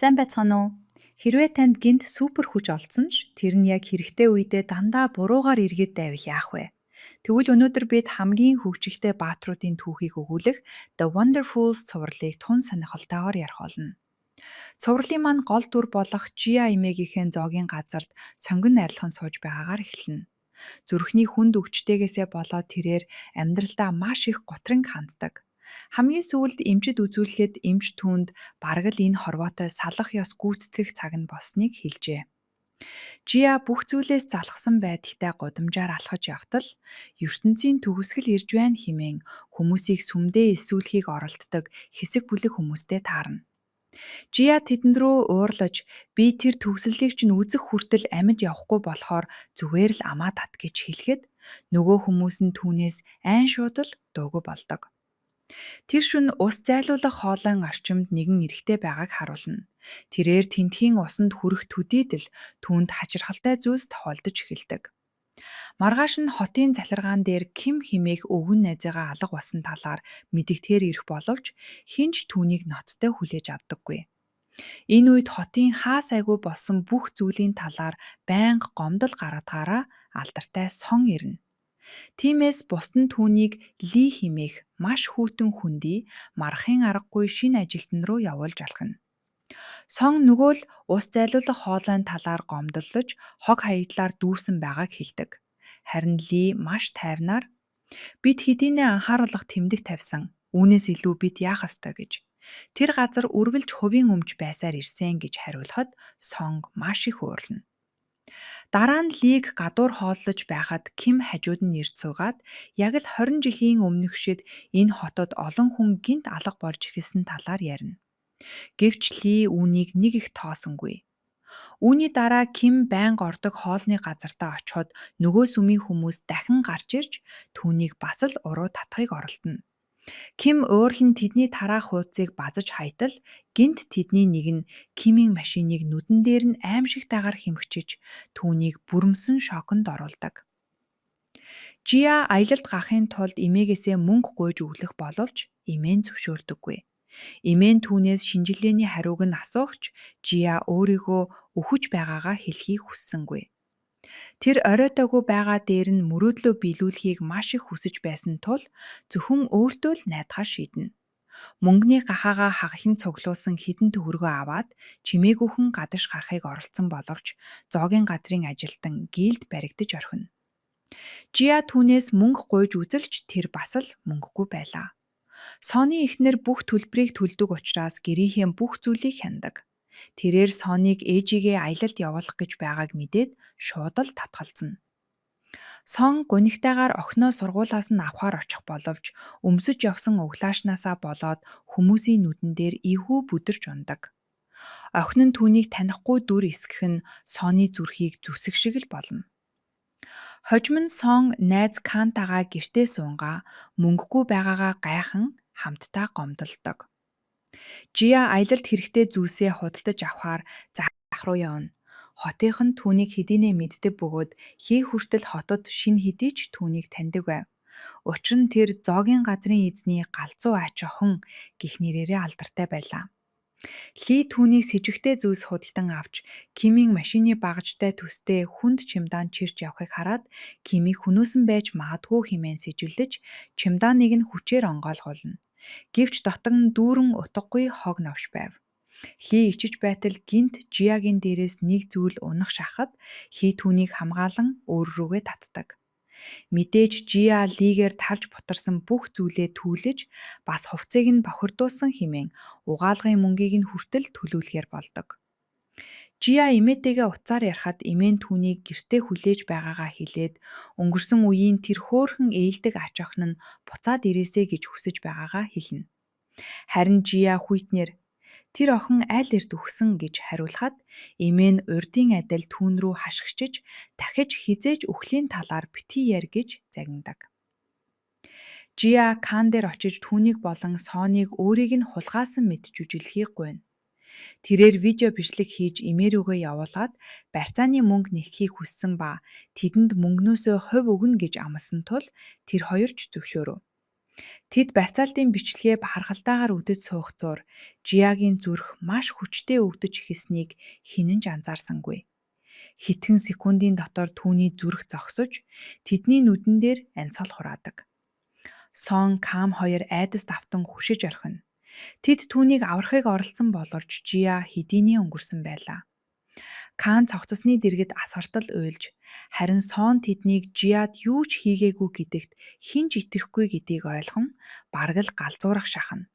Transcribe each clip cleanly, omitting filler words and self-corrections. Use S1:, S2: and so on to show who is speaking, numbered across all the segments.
S1: Сайн байцгаана уу? Хэрвээ танд гэнэт супер хүч олдсон ч тэр нь яг хэрэгтэй үедээ дандаа буруугаар эргээд байвал яах вэ? Тэгвэл өнөөдөр бид хамгийн хөгжилтэй баатруудын түүхийг өгүүлэх The Wonderfools цувралыг тун сонирхолтойгоор ярих болно. Цувралын маань гол дүр болох Жиа эмээгийнхээ зоогийн газарт сонгон найрлахан сууж байгаагаар эхэлнэ. Зүрхний хүнд өвчтэйгээсээ болоод тэрээр амьдралдаа маш их гутран ханддаг. Хамгийн сүүлд эмчид үзүүлэхэд эмч түүнд бараг л энэ хорвоотой салах ёс гүйцэтгэх цаг нь болсныг хэлжээ. Жиа бүх зүйлээс залхсан байдалтай гудамжаар алхаж явахад л ертөнцийн төгсгөл ирж байна хэмээн хүмүүсийг сүмдээ элсүүлэхийг оролддог хэсэг бүлэг хүмүүстэй таарна. Жиа тэдэнд рүү уурлаж би тэр төгсгөлийг чинь үзэх хүртэл амьд явахгүй болохоор зүгээр л амаа тат гэж хэлэхэд нөгөө хүмүүс нь түүнээс айн шууд л дуугүй болдог. Тэр шөнө ус зайлуулах хоолойн орчимд нэгэн эрэгтэй байгааг харуулна. Тэрээр тэндхийн усанд хүрэх төдийд л түүнд хачирхалтай зүйлс тохиолдож эхэлдэг. Маргааш нь хотын захиргаан дээр Ким хэмээх өвгөн найзыгаа алга болсон талаар мэдэгдэхээр ирэх боловч хэн ч түүнийг ноцтой хүлээж авдаггүй. Энэ үед хотын хаа сайгүй болсон бүх зүйлийн талаар байнга гомдол гаргадгаараа алдартай Сон ирнэ. Тиймээс бусад нь түүнийг Ли хэмээх маш хүйтэн хөндий марахын аргагүй шинэ ажилтан руу явуулж орхино. Сон нөгөө л ус зайлуулах хоолойн талаар гомдоллож хог хаягдлаар дүүрсэн байгааг хэлдэг. Харин Ли маш тайвнаар бид хэдийнээ анхааруулах тэмдэг тавьсан. Үүнээс илүү бид яах ёстой гэж. Тэр газар үргэлж хувийн өмч байсаар ирсэн гэж хариулахад Сонг маш их уурлана. Дараа нь Лиг гадуур хооллож байхад Ким хажууд нь ирж суугаад яг л 20 жилийн өмнөх шиг энэ хотод олон хүн гэнэт алга болж эхэлсэн талаар ярина. Гэвч Ли үүнийг нэг их тоосонгүй. Үүний дараа Ким байнга ордог хоолны газартаа очиход нөгөө сүмийн хүмүүс дахин гарч ирж түүнийг бас л уруу татахыг оролдоно. Ким уурлан тэдний тараах хуудсыг базаж хаятал гэнэт тэдний нэг нь Кимийн машиныг нүдэн дээр нь аймшигтайгаар хэмхчиж түүнийг бүрэмсэн шоконд оруулдаг. Жиа аялалд гарахын тулд эмээгээсээ мөнгө гуйж өглөх боловч эмээ нь зөвшөөрдөггүй. Эмээ нь түүнээс шинжилгээний хариуг нь асуух ч Жиа өөрийгөө үхэж байгаагаа хэлэхийг хүссэнгүй. Тэр оройтоогүй байгаа дээр нь мөрөөдлөө биелүүлэхийг маш их хүсэж байсан тул зөвхөн өөртөө л найдахаар шийднэ. Мөнгөний гахаагаа хаглан цуглуулсан хэдэн төгрөгөө аваад чимээгүйхэн гадагш гарахыг оролдсон боловч зоогийн газрын ажилтан гээлд баригдаж орхино. Жиа түүнээс мөнгө гуйж үзэлч тэр бас л мөнгөгүй байлаа. Соны эхнэр бүх төлбөрийг төлдөг учраас гэрийнхээ бүх зүйлийг хянадаг. Тэрээр Соныг ээжийгээ аялалд явуулах гэж байгааг мэдээд шууд л татгалзана. Сон гунигтайгаар охиноо сургуулиас нь авахаар очих боловч өмсөж явсан углаашнаасаа болоод хүмүүсийн нүдэн дээр эвгүй бүдэрч унадаг. Охин нь түүнийг танихгүй дүр эсгэх нь Соны зүрхийг зүсэх шиг л болно. Хожим нь Сон найз Кантагаа гэртээ суунгаа мөнгөгүй байгаагаа гайхан хамтдаа гомдолдог. Жиа аялалд хэрэгтэй зүйлсээ худалдаж авахаар зах руу явна. Хотынх нь түүнийг хэдийнээ мэддэг бөгөөд хий хүртэл хотод шинэ хэдий ч түүнийг таньдаг байв. Учир нь тэр зоогийн газрын эзний галзуу ач охин гэх нэрээрээ алдартай байлаа. Ли түүнийг сэжигтэй зүйлс худалдан авч Кимийн машины багажтай төстэй хүнд чемодан чирч явахыг хараад Кимийг хөнөөсөн байж магадгүй хэмээн сэжиглэж чемоданыг нь хүчээр онгойлгуулна. Гэвч дотор нь дүүрэн утгагүй хог новш байв. Ли ичиж байтал гэнэт Жиагийн дээрээс нэг зүйл унах шахахад Ли түүнийг хамгаалан өөр рүүгээ татдаг. Мэдээж Жиа Лигээр тарж бутарсан бүх зүйлээ түлэж бас хувцсыг нь бохирдуулсан хэмээн угаалгын мөнгийг нь хүртэл төлүүлэхээр болдог. Жиа эмээтэйгээ утсаар ярихад эмээ нь түүнийг гэртээ хүлээж байгаагаа хэлээд өнгөрсөн үеийн тэр хөөрхөн ээлдэг ач охин нь буцаад ирээсэй гэж хүсэж байгаагаа хэлнэ. Харин Жиа хүйтнээр тэр охин аль эрт үхсэн гэж хариулахад эмээ нь урдын адил түүн рүү хашгичиж дахиж хэзээ ч үхлийн талаар битгий ярь гэж загнадаг. Жиа Кан дээр очиж түүнийг болон Соныг өөрийг нь хулгайлсан мэт жүжиглэхийг гуйна. Тэрээр видео бичлэг хийж эмээ рүүгээ явуулаад барьцааны мөнгө нэхэхийг хүссэн ба тэдэнд мөнгөнөөсөө хувь өгнө гэж амласан тул тэр хоёр ч зөвшөөрөв. Тэд байцаалтын бичлэгээ бахархалтайгаар үзэж суух зуур Жиагийн зүрх маш хүчтэй өвдөж эхэлснийг хэн нь ч анзаарсангүй. Хэдхэн секундын дотор түүний зүрх зогсож, тэдний нүдэн дээр амьсгал хураадаг. Сон Кам хоёр айдаст автан хөшиж орхино. Тэд түүнийг аврахыг оролдсон боловч Жиа хэдийнээ өнгөрсөн байлаа. Каан цогцосны дэргэд асгартал уйлж, харин Сон тэднийг Жиад юу ч хийгээгүй гэдэгт хэн ч итгэхгүй гэдгийг ойлгон бараг л галзуурах шахна.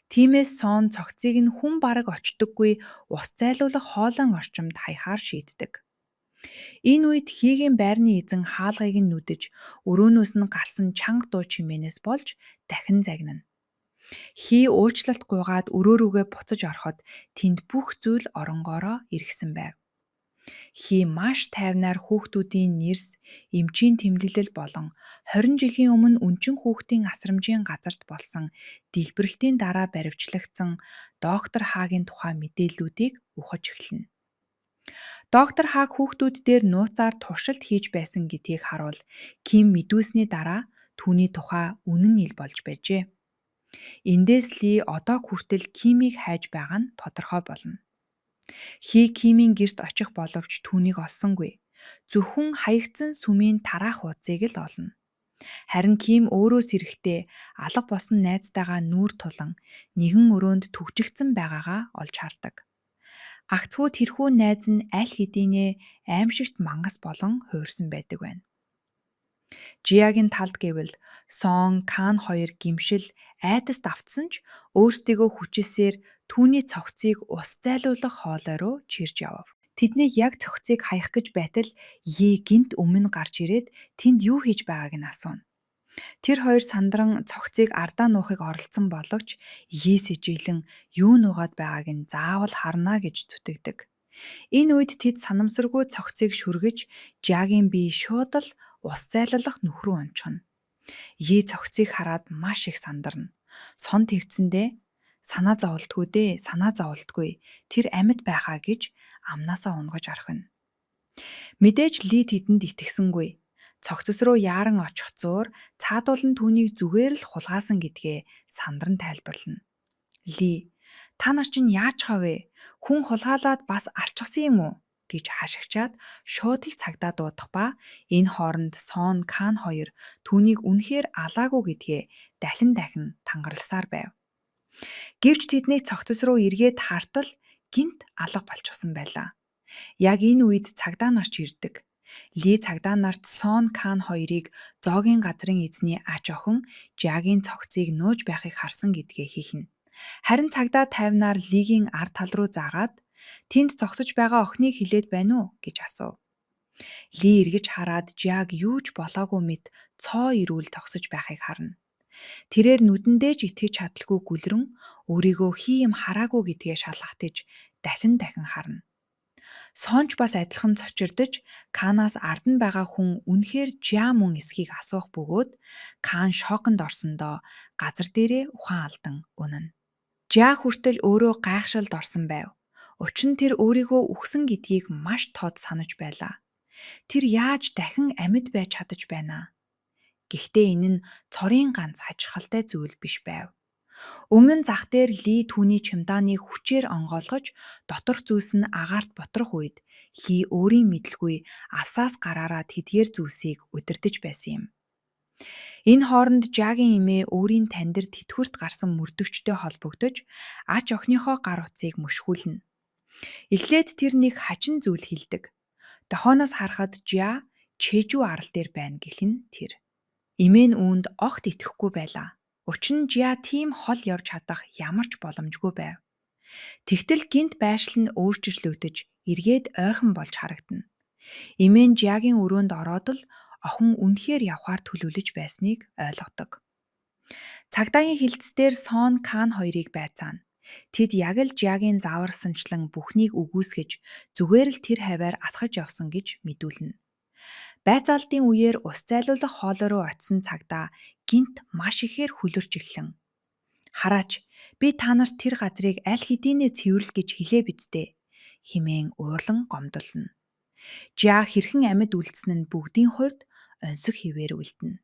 S1: Тиймээс Сон цогцыг нь хүн бараг очдоггүй ус зайлуулах хоолойн орчимд хаяхаар шийддэг. Энэ үед Хийгийн байрны эзэн хаалгыг нь нүдэж, өрөөнөөс нь гарсан чанга дуу чимээнээс болж дахин загнана. Хий уучлалт гуйгаад өрөө рүүгээ буцаж ороход тэнд бүх зүйл оронгоороо эргэсэн байв. Хий маш тайвнаар хүүхдүүдийн нэрс, эмчийн тэмдэглэл болон 20 жилийн өмнө өнчин хүүхдийн асрамжийн газарт болсон дэлбэрэлтийн дараа баривчлагдсан доктор Хаагийн тухай мэдээллүүдийг ухаж эхэлнэ. Доктор Хааг хүүхдүүд дээр нууцаар туршилт хийж байсан гэдгийг харуул Ким мэдүүлсэний дараа түүний тухай үнэн ил болж байжээ. Эндээс Ли одоо хүртэл Кимийг хайж байгаа нь тодорхой болно. Хи Кимийн гэрт очих боловч түүнийг олсонгүй. Зөвхөн хаягдсан сүмийн тараах хуудсыг л олно. Харин Ким өөрөө сэрэхдээ алга болсон найзтайгаа нүүр тулан нэгэн өрөөнд түгжигдсэн байгаагаа олж хардаг. Гагцхүү тэрхүү найз нь аль хэдийнээ аймшигт мангас болон хуурсан байдаг байна. Жиагийн талд гэвэл Сон, Кан хоёр гэмшил айдаст автсан ч өөрсдийгөө хүчилсээр түүний цогцыг ус зайлуулах хоолой руу чирж явав. Тэднийг яг цогцыг хаях гэж байтал Йи гэнэт өмнө гарч ирээд тэнд юу хийж байгааг нь асууна. Тэр хоёр сандран цогцыг ардаа нуухыг оролдсон боловч Йи сэжиглэн юу нуугаад байгааг нь заавал харна гэж зүтгэдэг. Энэ үед тэд санамсаргүй цогцыг шүргэж Жагийн бие шууд л ус зайлуулах нүх рүү унчихна. Йи цогцыг хараад маш их сандарна. Сон тэгцэндээ санаа зоволтгүй дээ, санаа зоволтгүй. Тэр амьд байхаа гэж амнаасаа унгаж орхино. Мэдээж Ли тэдэнд итгэсэнгүй. Цогцос руу яаран очих зуур цаадуул нь түүнийг зүгээр л хулгаасан гэдгээ сандран тайлбарлана. Ли та нар чинь яаж хав вэ? Хүн хулгайлаад бас арчсан юм уу? Гэж хашгичаад шууд л цагдаа дуудах ба энэ хооронд Сон Кан хоёр түүнийг үнэхээр алаагүй гэдгээ дахин дахин тангарласаар байв. Гэвч тэднийг цогцос руу эргээд хартал гэнэт алга болчихсон байлаа. Яг энэ үед цагдаа нар ч ирдэг. Ли цагдаа нарт Сон Кан хоёрыг зоогийн газрын эзний ач охин Жагийн цогцыг нууж байхыг харсан гэдгээ хэлнэ. Харин цагдаа тайвнаар Лигийн ард тал руу заагаад тэнд зогсож байгаа охиныг хэлээд байна уу гэж асуув. Ли эргэж хараад Жаг юу ч болоогүй мэт цоо эрүүл зогсож байхыг харна. Тэрээр нүдэндээ ч итгэж чадалгүй гүлрэн өөрийгөө хий юм хараагүй гэдгээ шалгах дахин дахин харна. Сонч бас адилхан цочирдож Канаас ард нь байгаа хүн үнэхээр Жа мөн эсхийг асуух бөгөөд Кан шоконд орсондоо газар дээрээ ухаан алдан унана. Жа хүртэл өөрөө гайхшилд орсон байв. Учир нь тэр өөрийгөө үхсэн гэдгийг маш тод санаж байлаа. Тэр яаж дахин амьд байж чадаж байна аа? Гэхдээ энэ нь цорын ганц хажирхалтай зүйл биш байв. Өмнө нь зах дээр Ли түүний чемоданыг хүчээр онгойлгож доторх зүйлс нь агаарт ботрох үед Ли өөрийн мэдлгүй алсаас гараараа тэдгээр зүйлсийг удирдаж байсан юм. Энэ хооронд Жагийн эмээ өөрийн тандир тэтгэврт гарсан мөрдөгчтэй холбогдож ач охиныхоо гар утсыг мөшгүүлнэ. Эхлээд тэр нэг хачин зүйл хэлдэг. Дохооноос харахад Жа Чэжүү арал дээр байна гэх нь тэр. Эмээ нь үүнд огт итгэхгүй байлаа. Учир нь Жа тийм хол явж чадах ямар ч боломжгүй байв. Тэгтэл гэнэт байшил нь өөрчилөгдөж эргээд ойрхон болж харагдана. Эмээ нь Жагийн өрөөнд ороод л охин үнэхээр явахаар төлөвлөж байсныг ойлгодог. Цагдаагийн хэлцээр Сон Кан хоёрыг байцаана. Тэд яг л Жагийн зааварсанчлан бүхнийг үгүйсгэж зүгээр л тэр хавиар алхаж явсан гэж мэдүүлнэ. Байцаалтын үеэр ус зайлуулах хоолой руу очсон цагдаа гэнэт маш ихээр хөлөрч эхлэн. Хараач, би та нарт тэр газрыг аль хэдийнээ цэвэрлэл гэж хэлээ биз дээ хэмээн уурлан гомдолно. Жа хэрхэн амьд үлдсэн нь бүгдийн хувьд оньсог хэвээр үлдэнэ.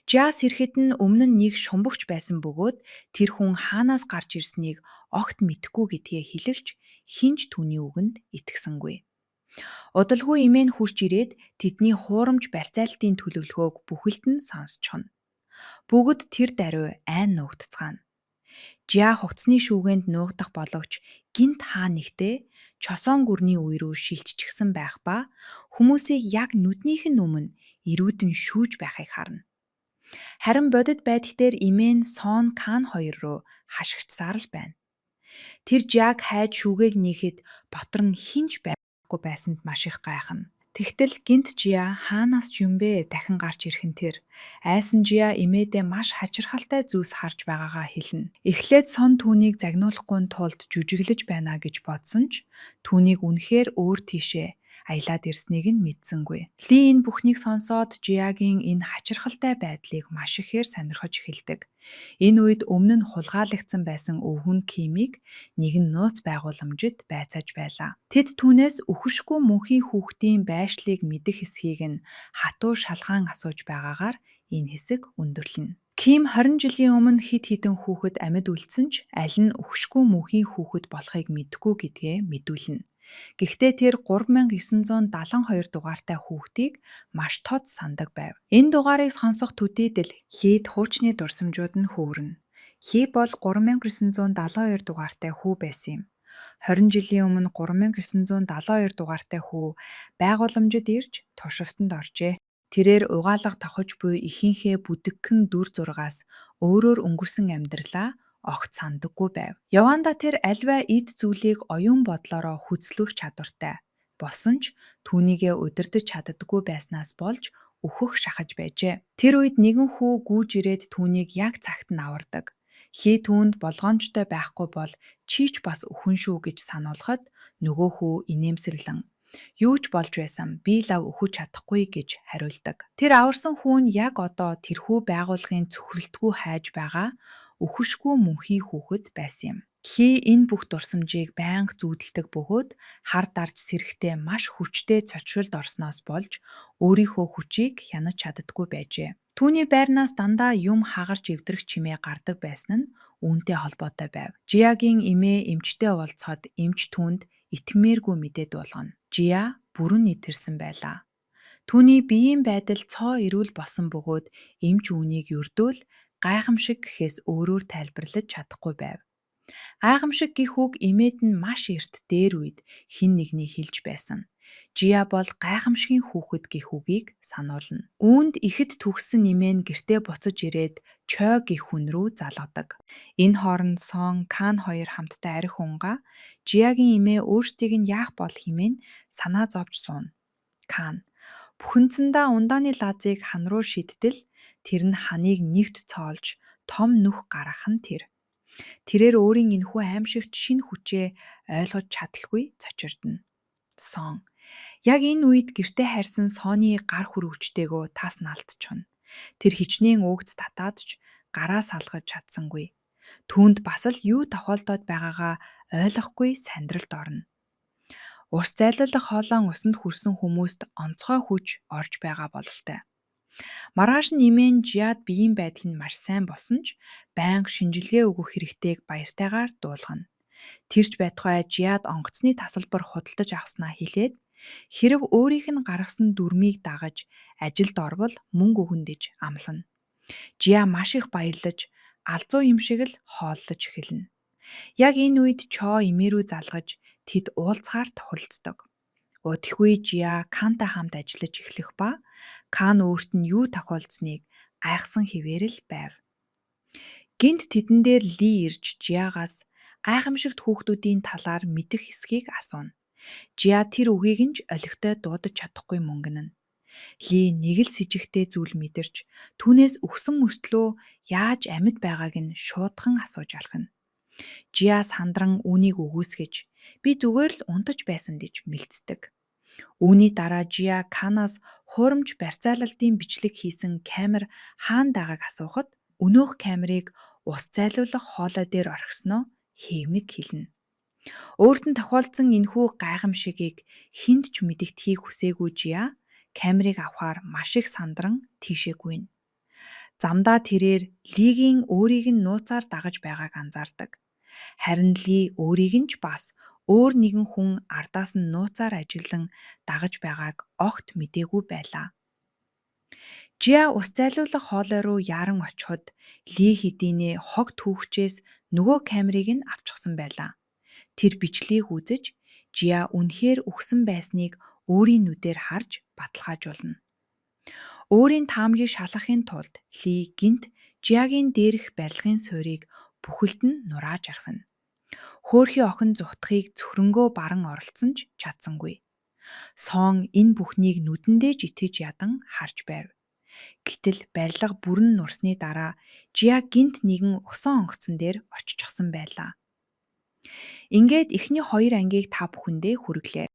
S1: Жиа сэрэхэд нь өмнө нь нэг шумбагч байсан бөгөөд тэр хүн хаанаас гарч ирснийг огт мэдэхгүй гэдгээ хэлэвч хэн ч түүний үгэнд итгэсэнгүй. Удалгүй эмээ нь хүрч ирээд тэдний хуурамч барьцаалтын төлөвлөгөөг бүхэлд нь сонсчихно. Бүгд тэр даруй айн нуугдацгаана. Жиа хувцсны шүүгээнд нуугдах боловч гэнэт хаа нэгтээ Чосон гүрний үе рүү шилжчихсэн байх ба хүмүүсийг яг нүднийх нь өмнө эрүүдэн шүүж байхыг харна. Харин бодит байдал дээр эмээ нь Сон Кан хоёр руу хашгичсаар л байна. Тэр Жиаг хайж шүүгээг нээхэд дотор нь хэн ч байхгүй байсанд маш их гайхна. Тэгтэл гэнэт Жиа хаанаас ч юм бэ дахин гарч ирэх нь тэр. Айсан Жиа эмээдээ маш хачирхалтай зүйлс харж байгаагаа хэлнэ. Эхлээд Сон түүнийг загнуулахгүй тулд жүжиглэж байна гэж бодсон ч түүнийг үнэхээр өөр тийшээ аялаад ирснийг нь мэдсэнгүй. Ли энэ бүхнийг сонсоод Жиагийн энэ хачирхалтай байдлыг маш ихээр сонирхож эхэлдэг. Энэ үед өмнө нь хулгайлагдсан байсан өвгөн Кимийг нэгэн нууц байгууламжид байцааж байлаа. Тэд түүнээс үхэшгүй мөнхийн хүүхдийн байшлыг мэдэх хэсгийг нь хатуу шалгаан асууж байгаагаар энэ хэсэг өндөрлөнө. Ким 20 жилийн өмнө хэд хэдэн хүүхэд амьд үлдсэн ч аль нь үхэшгүй мөнхийн хүүхэд болохыг мэдэхгүй гэдгээ мэдүүлнэ. Гэхдээ тэр 3972 дугаартай хүүхдийг маш тод санадаг байв. Энэ дугаарыг сонсох төдийд л Лид хуучны дурсамжууд нь хөөрнө. Ли бол 3972 дугаартай хүү байсан юм. 20 жилийн өмнө 3972 дугаартай хүү байгууламжид ирж туршивтанд оржээ. Тэрээр угаалга тохиж буй эхийнхээ бүдэгхэн дүр зургаас өөрөөр өнгөрсөн амьдралаа огт санадаггүй байв. Яваандаа тэр аливаа эд зүйлийг оюун бодлоороо хөдөлгөх чадвартай болсон ч түүнийгээ удирдаж чаддаггүй байснаас болж өөхөх шахаж байжээ. Тэр үед нэгэн хүү гүйж ирээд түүнийг яг цагт нь авардаг. Ли түүнд болгоомжтой байхгүй бол чи ч бас үхэн шүү гэж сануулхад нөгөө хүү инээмсэглэн юу ч болж байсан би лав өөхөж чадахгүй гэж хариулдаг. Тэр аварсан хүү нь яг одоо тэрхүү байгууллагын цөхрөлтгүй хайж байгаа үхэшгүй мөнхийн хүүхэд байсан юм. Ли энэ бүх дурсамжийг байнга зүүдэлдэг бөгөөд хар дарж сэрэхдээ маш хүчтэй цочролд орсноос болж өөрийнхөө хүчийг хянаж чаддаггүй байжээ. Түүний байрнаас дандаа юм хагарч эвдрэх чимээ гардаг байсан нь үүнтэй холбоотой байв. Жиагийн эмээ эмчтэй уулзахад эмч түүнд итгэмээргүй мэдээ дуулгана. Жиа бүрэн идэрсэн байлаа. Түүний биеийн байдал цоо эрүүл болсон бөгөөд эмч үүнийг ердөө л гайхамшиг гэхээс өөрөөр тайлбарлаж чадахгүй байв. Гайхамшиг гэх үг эмээд нь маш эрт дээр үед хэн нэгний хэлж байсан. Жиа бол гайхамшигын хүүхэд гэх үгийг сануулна. Үүнд ихэд түгссэн эмээ нь гэртээ буцаж ирээд Чой гэх хүн рүү залгадаг. Энэ хооронд Сон, Кан хоёр хамтдаа архи унгаа Жиагийн эмээ өөрсдийг нь яах бол хэмээн санаа зовж сууна. Кан бүхэнцэндээ ундааны лазыг хан руу шидтэл тэр нь ханыг нэгт цоолж том нүх гаргах нь тэр. Тэрээр өөрийн энэхүү аймшигт шинэ хүчээ ойлгож чадалгүй цочирдоно. Сон яг энэ үед гэртээ хайрсан Соны гар хүрвчтэйгөө тас наалтчихна. Тэр хичнээн өөгц татаад ч гараа салгаж чадсангүй. Түүнд бас л юу тохиолдоод байгаагаа ойлгохгүй сандралд орно. Ус зайлуулах хоолоон усанд хүрсэн хүмүүст онцгой хүч орж байгаа бололтой. Маргааш нь эмээ нь Жиад биеийн байдал нь маш сайн болсон ч байнга шинжилгээ өгөх хэрэгтэйг баяртайгаар дуулгана. Тэр ч байтугай Жиад онгоцны тасалбар худалдаж авснаа хэлээд хэрэв өөрийнх нь гаргасан дүрмийг дагаж ажилд орвол мөнгө өгнө гэж амлана. Жиа маш их баярлаж алзуу юм шиг л хооллож эхэлнэ. Яг энэ үед Чо эмээ рүү залгаж тэд уулзахаар тохиролцдог. Удалгүй Жиа Кантай хамт ажиллаж эхлэх ба Кан өөрт нь юу тохиолдсныг гайхсан хэвээр л байв. Гэнэт тэдэн дээр Ли ирж Жиагаас гайхамшигт хүүхдүүдийн талаар мэдэх хэсгийг асууна. Жиа тэр үгийг нь ч олигтой дуудаж чадахгүй мөнгөнө. Ли нэг л сэжигтэй зүйл мэдэрч түүнээс үхсэн мөртлөө яаж амьд байгааг нь шуудхан асууж алхана. Жиа сандран үүнийг үгүйсгэж би зүгээр л унтаж байсан гэж мэлцдэг. Үүний дараа Жиа Канаас хуурамч барьцаалалтын бичлэг хийсэн камер хаана байгааг асуухад өнөөх камерыг ус зайлуулах хоолой дээр орхисноо хэвнэг хэлнэ. Өөрт нь тохиолдсон энэхүү гайхамшигыг хэнд ч мэдэгдэхийг хүсээгүй Жиа камерыг авахаар маш их сандран тийшээ гүйнэ. Замдаа тэрээр Лигийн өөрийг нь нууцаар дагаж байгааг анзаардаг. Харин Ли өөрийг нь ч бас өөр нэгэн хүн ардаас нь нууцаар ажиглан дагаж байгааг огт мдээгүй байлаа. Жиа ус зайлуулах хоолой руу яаран очиход Ли хэдийнээ хог түүхчээс нөгөө камерыг нь авчихсан байлаа. Тэр бичлэгийг үзэж Жиа үнэхээр үхсэн байсныг өөрийн нүдээр харж баталгаажуулна. Өөрийн таамагийг шалгахын тулд Ли гэнэт Жиагийн дээрх барилгын суурийг бүхэлд нь нурааж орхино. Хөөрхий охин зугтахыг цөхрөнгөө баран оролдсон ч чадсангүй. Сон энэ бүхнийг нүдэндээ ч итгэж ядан харж байв. Гэтэл барилга бүрэн нурсны дараа Жиа гэнэт нэгэн усан онгоцон дээр оччихсон байлаа. Ингээд эхний хоёр ангийг та бүхэндээ хүргэлээ.